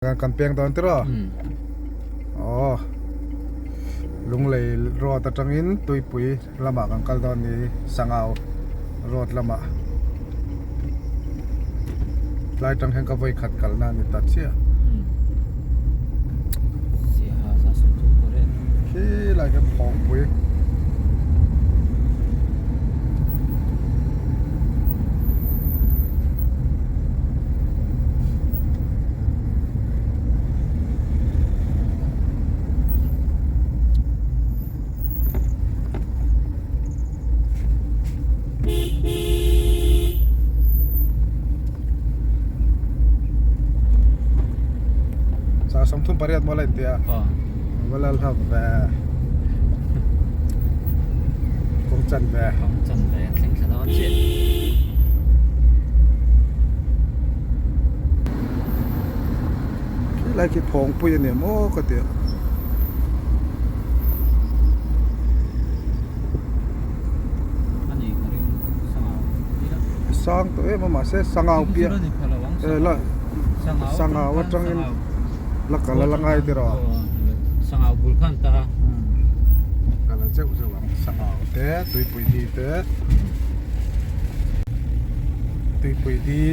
Kan peng dawn tiraw? Aw Lunglei road atangin Tuipui lamah kan kal dawn ni Sangau road lamah tlai tang hian ka vawi khat kalna a ni ta chiah. Khi lai khian Phawngpui. 38 maw la inti a va lal hlauh ve kawng chan ve kawng chan ve thleng thla dawn chiah Khilai khi phawngpui a ni maw ka ti a. Sang tawh em a mahse sangau piah eh la sangau atangin la kal a la ngai tiraw. Sangau bul khan ta a. Kal a zeuh zeuh ang sangau te tuipui di te tuipui di.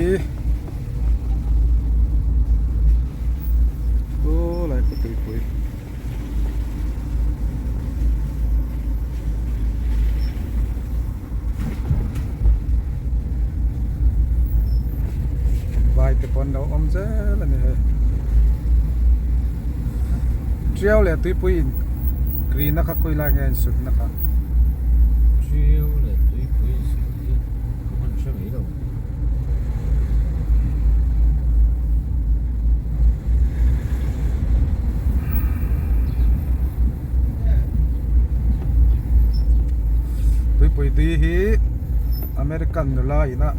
Aw lai khaw tuipui. Vai te pawh an lo awm zel a ni hei. Tiau leh tuipui in green a kha khawi lai nge a insut na kha. Tiau leh tuipui insut hi ka hman hre mai lo. Tuipui tui hi American nula ina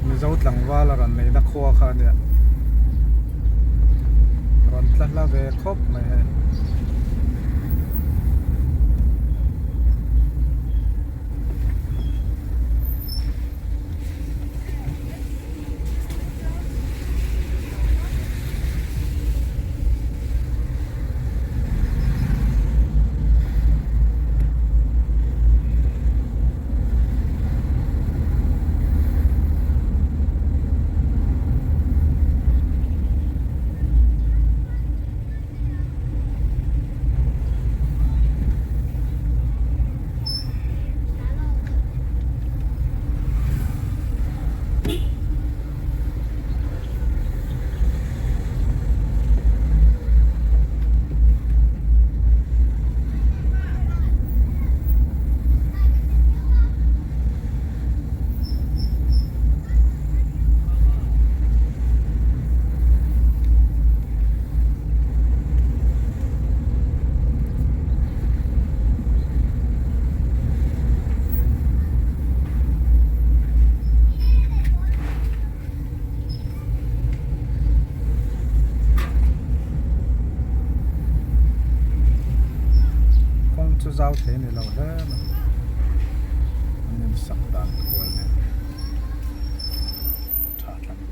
Mizo tlangval a rawn neihna khua kha a nia rawn tla hla ve khawp mai hei. Kawng chu zau thei a ni lo hle mai an insak dan kual nen. tha tlang.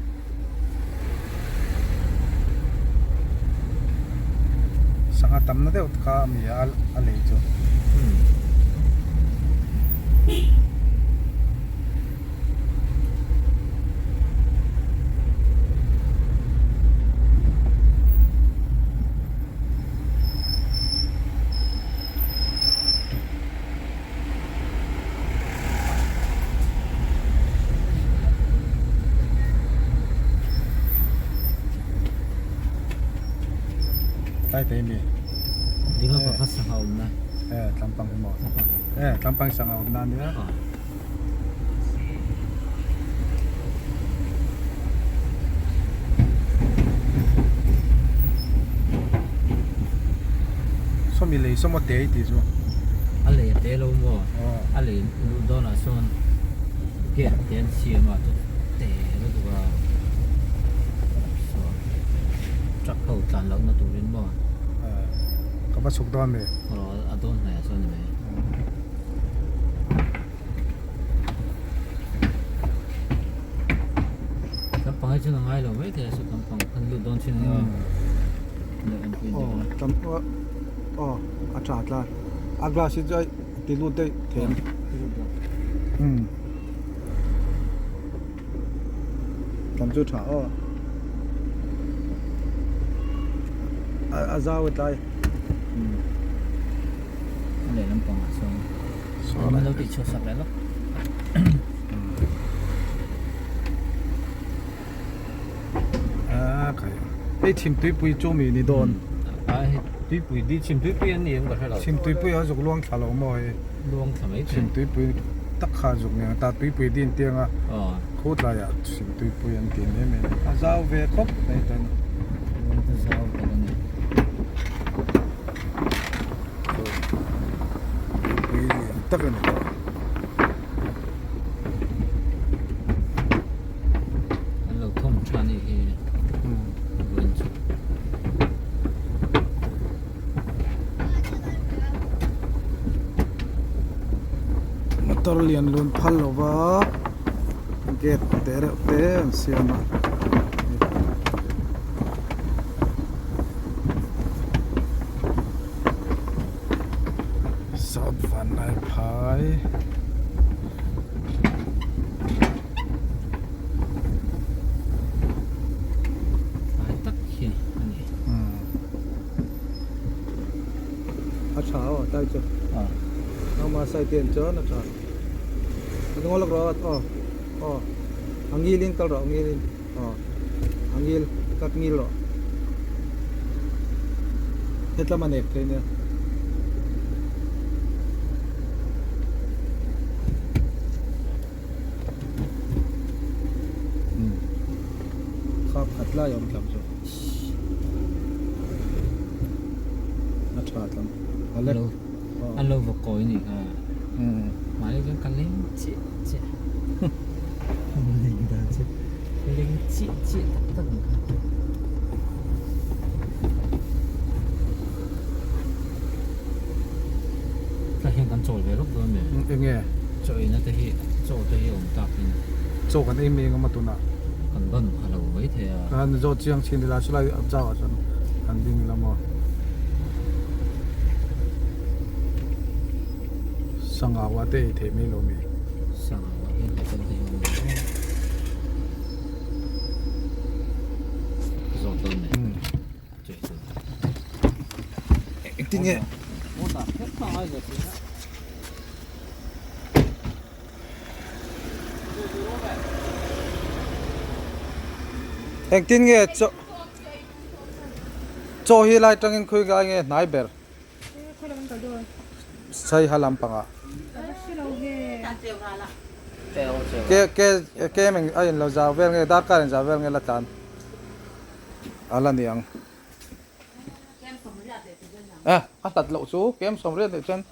Sangha tamna deuh kha a mi a a lei chu. Tlai te mi. Ding a pakhat sangha awm na. Eh tlampang hi maw. Eh tlampang sangha awm na ania. Sawmi lei sawm a te i tih chu. A lei a te lo maw? A lei luh dawnah sawn gate te an siam a te lutuk a sawn truck ho tlan lohna turin maw? Ka va chhuk dawn mi? Aw a dawn hnaih ah sawn a ni mai. Lampang hi chuan a ngai lo mai thei a saw lampang kan lut dawn thin a nia lo en pui deuh a. Tam aw a tha tlar a glass hi chu a ti lut daih thei ang umm tam chu tha aw a zau a tlai umm a leh lampang ah sawn an lo tih chhuah sak leh lawk. A khai hei chhim tuipui chu mi ni dawn a hei tuipui di chhim tuipui an ni em ka hre lo chhim tuipui a zuk luang thla lo maw hei luang thla mai chhim tuipui tak kha zuk ni ang ta tuipui din tiang a khu tlaiah chhim tuipui an ti mai mai a zau ve khawp mai ten luang te zau tak a ni tuipui lian tak a ni tawh. An lo thawm tha anih hi vawiin chu. Motor lian lun phal lova gate te reuh te an siam a. South Vanlai phai Phai tak hi a ni. A tha aw tlai chu. Nangma side en chuan a tha. A ngaw lawk rawh aw aw a ngil in kal rawh a ngil in aw a ngil cut ngil rawh. Hetlama nek thei nia. Kha khat lai a awm tlang chu a tha tlang a lek a lo va kawi ni kha mahni chuan ka leng chiah chiah leng dan chu leng chiah chiah tak tak ang kha. Tah hian kan chawl ve lawk dawn em? Eng nge? Chaw eina te hi chaw te hi a awm tak in. Chaw kan ei mai engemaw tunah. Kan ban pha lo mai thei a. Kan zawt chiang chin ila chulai a zau ah chuan kan ding ila maw. Sangau ah te ei thei mai lo mi. Sangau ah hian hotel te hi a awm lo maw. Zawt dawn em? Engtin nge? Engtin nge chaw chaw hi lai tangin khawi ngai nge hnai ber? Saiha lampangah. Ke ke ke meng a inlo zau vel nge darkar in zau vel nge la tlan a la ni ang. A a hlat loh chu kem sawmriat nih chuan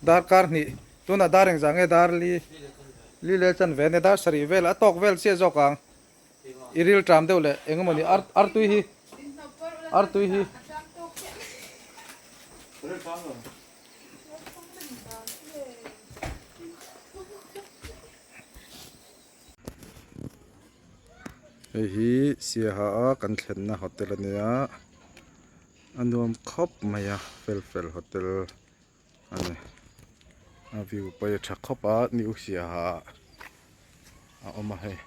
darkar hnih tunah dar engzah nge dar li li leh chan ve ania dar sarih vel a tawk vel chiah zawk ang i ril tram deuh leh eng emawni ar artui hi artui hi. Hei hi Siaha a kan thlenna hotel a nia a nuam khawp mai a fel fel hotel a ni a view pawh hi a tha khawp a new Siaha a awm a hei.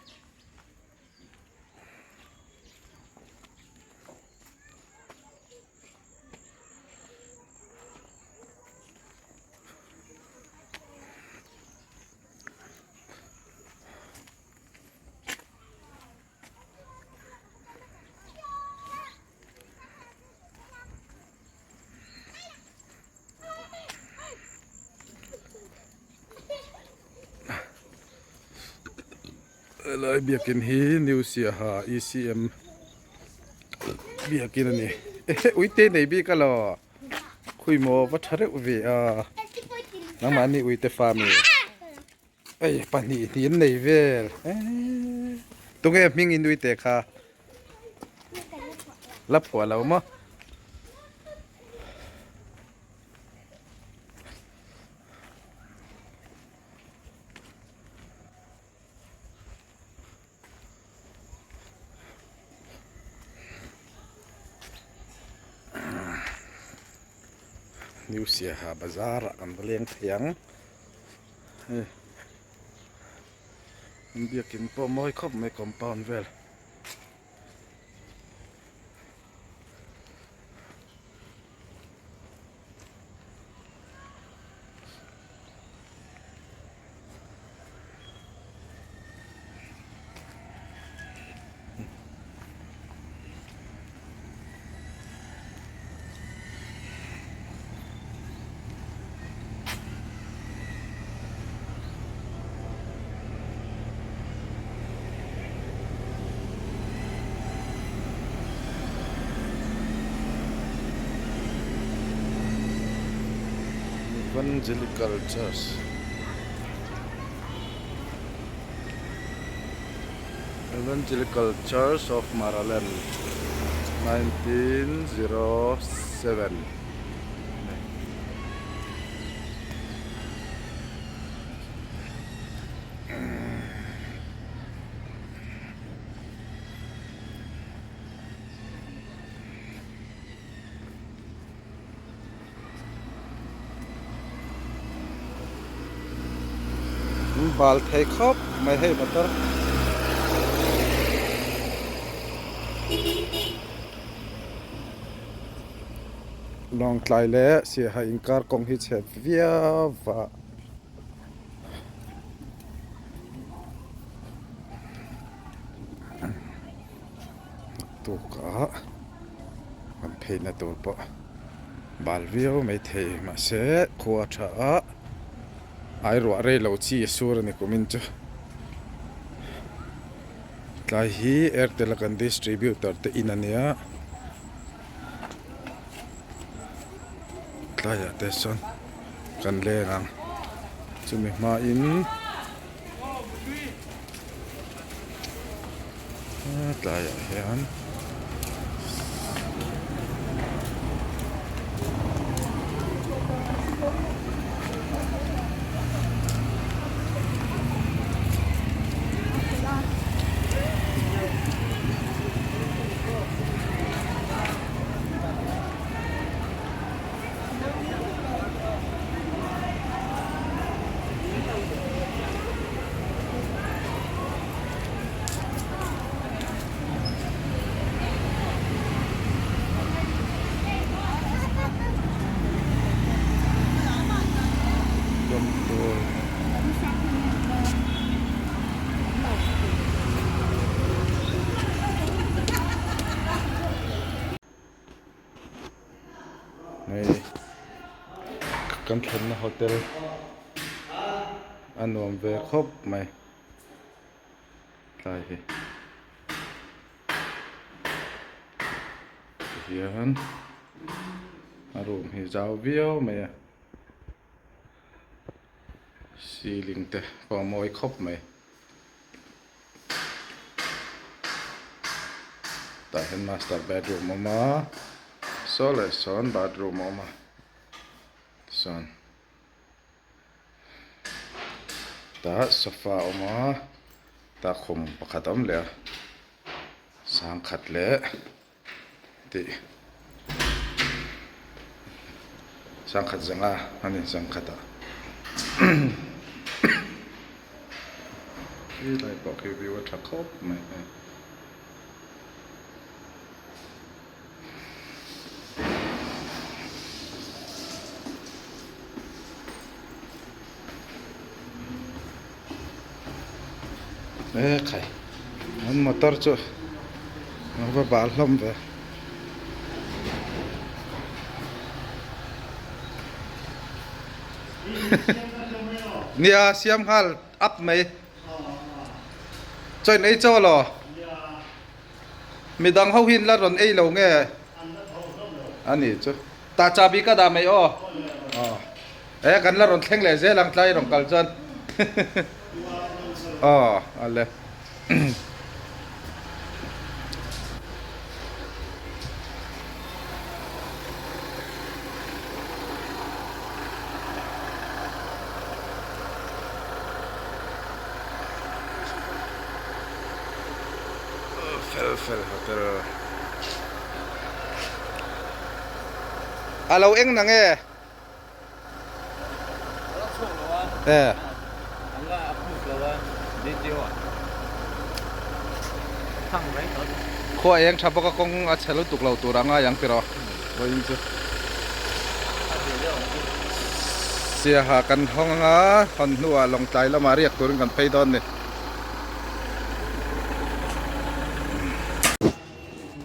Helai biakin hi New Siaha ECM biakin a ni ehe uite nei bik alaw khawimaw va tha reuh ve a nangmahni uite fa mi. Hei pahnih hnih an nei vel eee tunge hming i nui teh kha la phuah lo maw. New Siaha bazar ah kan va leng thei ang hei an biakin pawh mawi khawp mai compound vel. Evangelical Church Evangelical Church of Maraland 1907 Bal thei khawp mai hei motor. Lawngtlai leh Siaha inkar kawng hi chhe viau va. Tukah kan pheina tur pawh bal viau mai thei mahse khua tha a ai ruah rei lo chi a sur a ni kumin chu tlai hi Airtel a kan distributor te in a nia tlaiah te sawn kan leng ang chumi hmain. Tlaiah hian Hei kan thlenna hotel a nuam ve khawp mai tlai hi tihian a room hi zau viau mai a ceiling te pawh a mawi khawp mai. Tah hian master bedroom a awm a saw leh sawn bathroom a awm a tichuan tah sofa a awm a tah khum pakhat a awm leh a sangkhat leh tih sangkhat zanga a ni sangkhat ah helai pawh khi view a tha khawp mai hei. E khai an motor chu a va bal hlawm ve. Nia siam nghal up mai chaw in ei chaw law midang ho hian la rawn ei lo nge a ni chu tah chahbi ka dah mai aw e kan la rawn thleng leh zel ang tlai rawn kal chuan aw a le. Fel fel hotel a lo eng na nge? E. Khua eng tha bawk a kawng a chhe lutuk lo tur a ngai ang tiraw vawiin chu. Siaha kan hawng anga hawn hnuah Lawngtlai lamah riak turin kan phei dawn ni.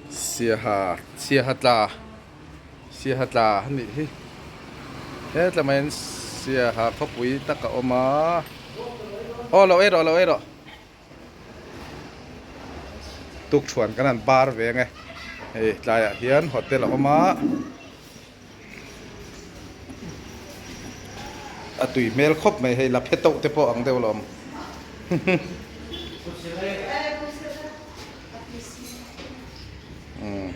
Siaha Siaha tla Siaha tla a nih hi hetla mai hian Siaha khawpui tak a awm a aw lo ei rawh lo ei rawh tukṭhuan kan han bar ve ang e hei tlaiah hian hotel a awm a a tui hmel khawp mai hei la phe tauh te pawh ang deuh alawm.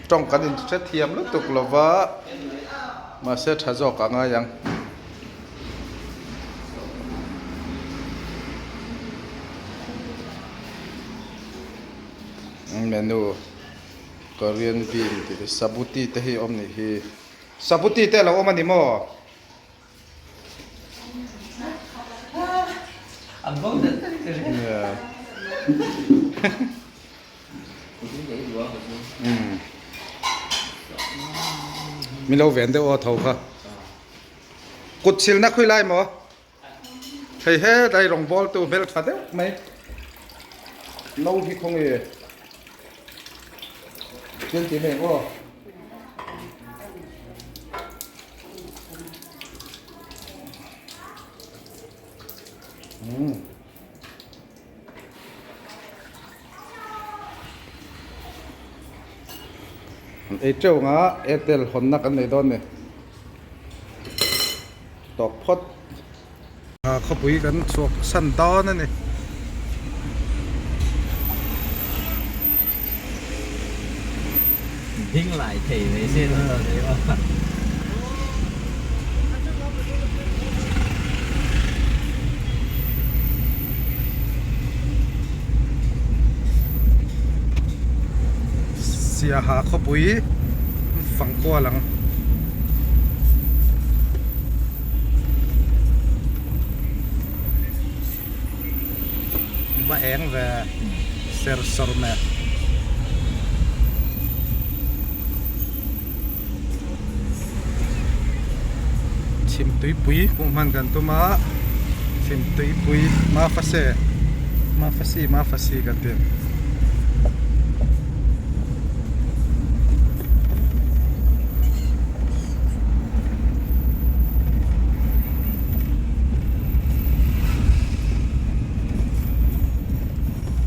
Tawng kan inhre thiam lutuk lo va, mahse tha zawk a ngai ang. Menu Korean bean tih hi sabuti te hi awm nih hi. Sabuti te a lo awm a ni maw? Min lo ven deuh aw tho kha. Kut chilna khui lai maw? Hei hetlai rawngbawl tu hmel tha deuh mai. No hi khawnge thil ti mai ang aw. An ei teuh ang a Airtel hawnna kan nei dawn ni tawp phawt. Khawpui kan chhuak san dawn a ni. Ding lai thei mai se lo ni maw. Siaha khawpui fangkual ang. Va eng ve ser sawr mai. Chhimtuipui hmuh hman kan tum a, Chhimtuipui Mafase Mafasi Mafasi kan ti.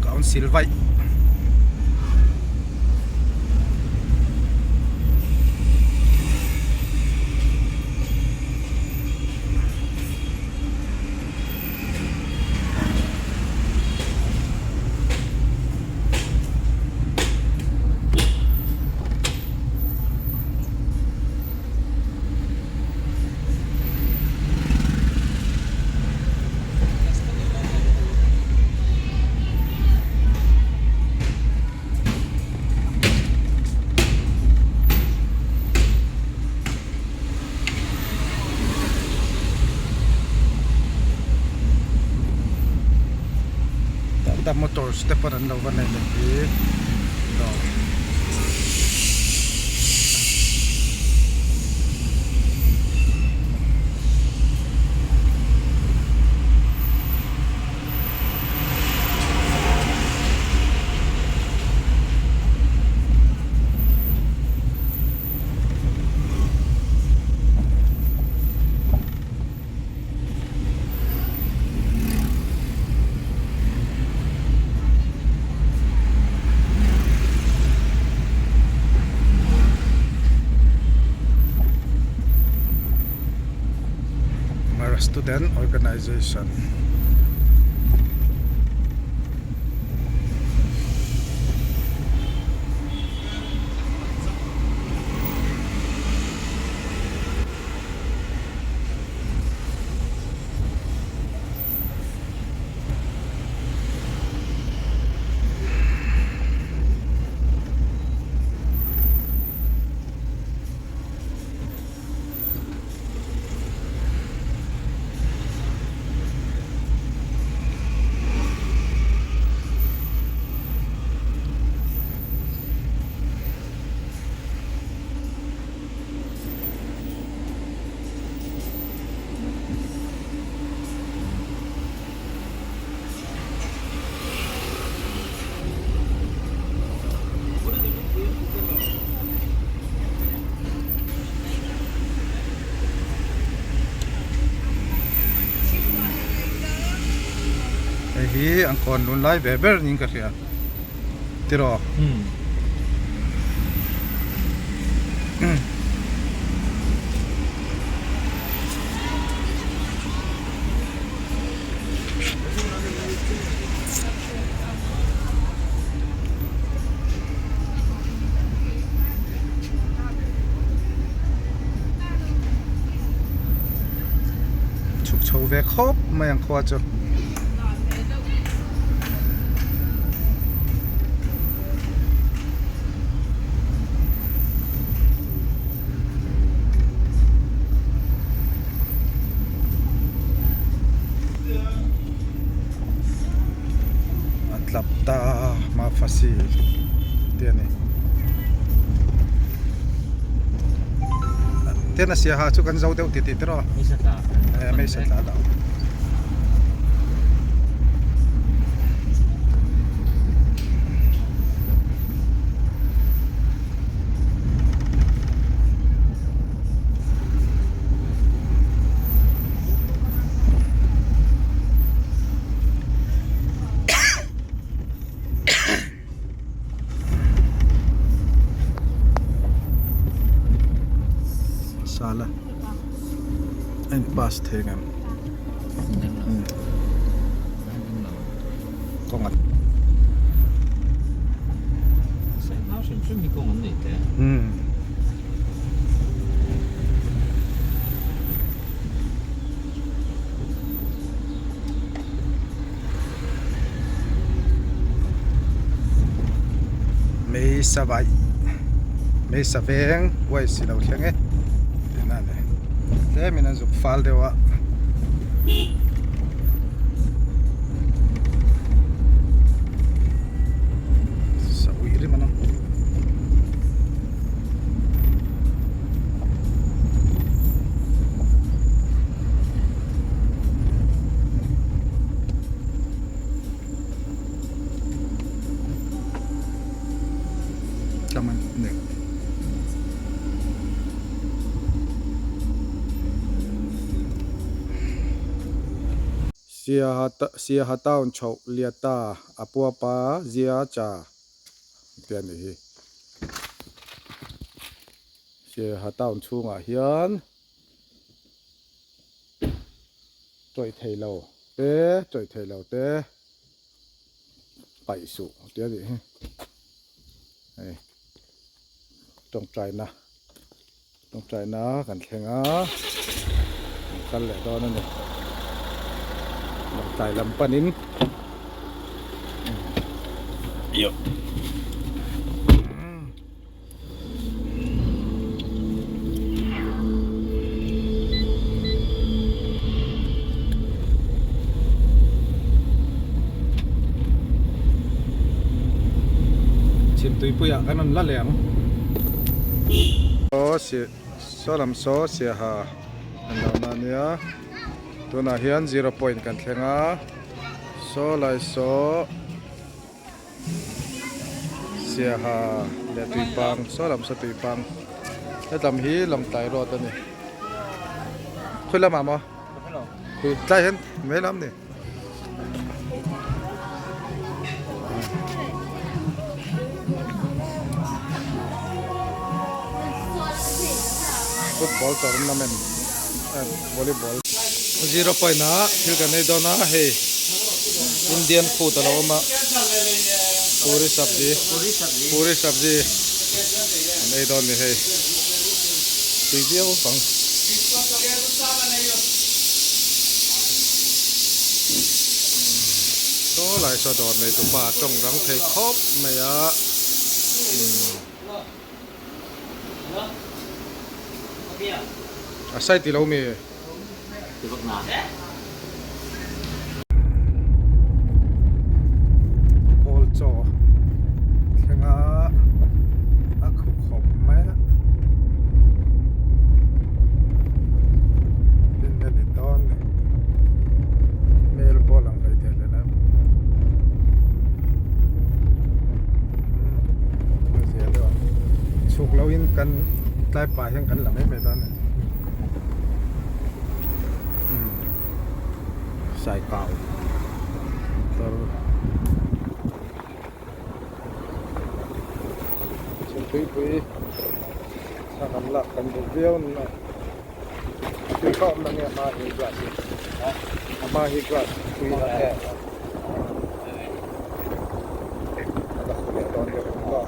Council vaih. Tata Motors te pawn an lo va nei leh hi dawr. Mara Student Organization. hi an kawn lun lai ve ber niin ka hria tiraw. Chhuk chho ve khawp mai ang khua chu. A tlap ta mafasi te a ni ten a siaha chu kan zo deuh titih te rawh mei sa tla lo. Sala a in pass thei ang em kawng a Mei savaih mei sa veng uai si lo thleng e tihna a ni tlemin an zuk fal deuh a. Sa uih rim an awm. Siaha town chhoh Liata a puapa zia cha te a nih hi. Siaha town chhungah hian tawih thei lo te tawih thei lo te paih suh tih a nih hi hei tawngtaina tawngtaina kan thleng a kan kal leh dawn a ni tlai lam panin. Chhimtuipuiah kan rawn la leh ang. Aw saw lam saw siaha an lo na ania tunah hian zero point kan thleng a saw lai saw. Siaha leh tuipang saw lam saw tuipang hetlam hi Lawngtlai road a ni khawi lamah maw tlai hian mai lam ni. Football tournament volleyball zero point ah thil kan ei dawn a hei. Indian food a lo awm a puri sabzi puri sabzi an ei dawn ni hei tui viau ang saw lai saw dawr nei tupa tawng rang thei khawp mai a a sai ti lo mi. Kawl chaw thleng a a khuh khawp mai a tin a ni dawn ni hmel pawh lang hlei thei lo chhuk lo in kan tlai pah hian kan la mai mai dawn a ni. Saikau Motor Chhimtuipui thla kan lak kan duh viau na tui kha awm na nge a hma hi grass hi a hma hi grass tui a nge a la khu leh dawn deuh ang maw.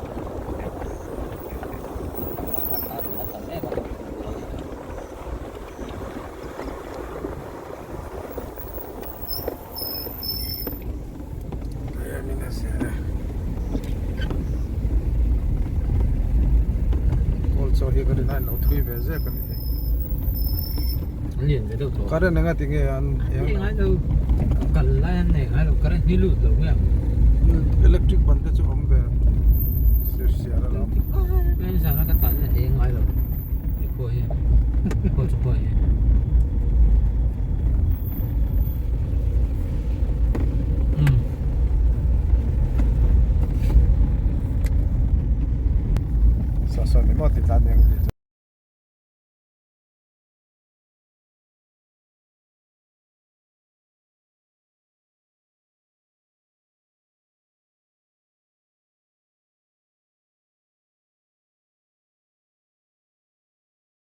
Kawl chaw hi ka rin a inlo thui ve zek a ni hi. An lian ve deuh tawh. Current eng a ti nge an An nei ngai lo kal lai an nei ngai lo current hi lut lo nge ang. Electric ban te chu awm ve sir siar a lo. Nizan zana ka tlan a eng ngai lo he khua hi khaw chu khua hi. Saw saw ni maw ti tlan eng ti chu.